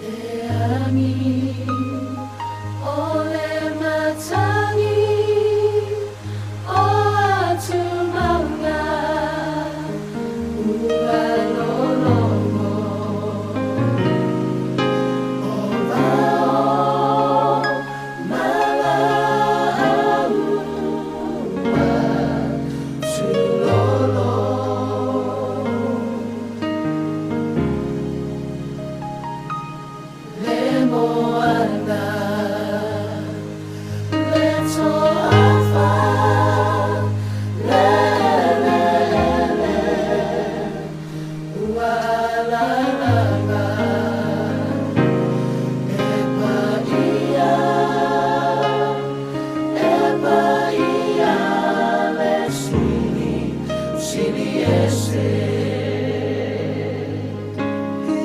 Leagi o le matagi o Atumauga ua lologo. O vao ma laau ua tulolo. Le moana, le toafa, le eleele, ua alalaga. E paia, e paia le sili, sili ese. E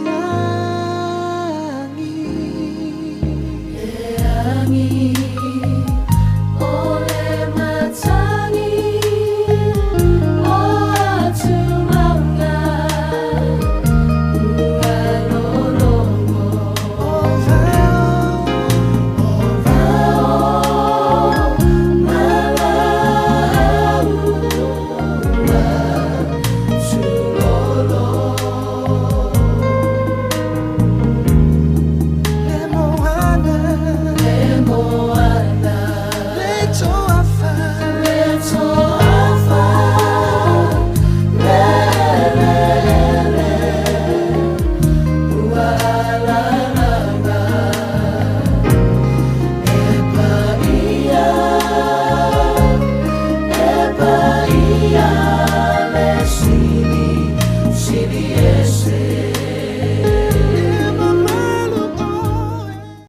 agi. E agi o le matagi o Atumauga ua lologo. O vao, O vao ma laau ua tulolo. Le moana, Le moana, le toafa, le toafa, le eleele, ua alalaga. E paia, e paia le sili, sili ese.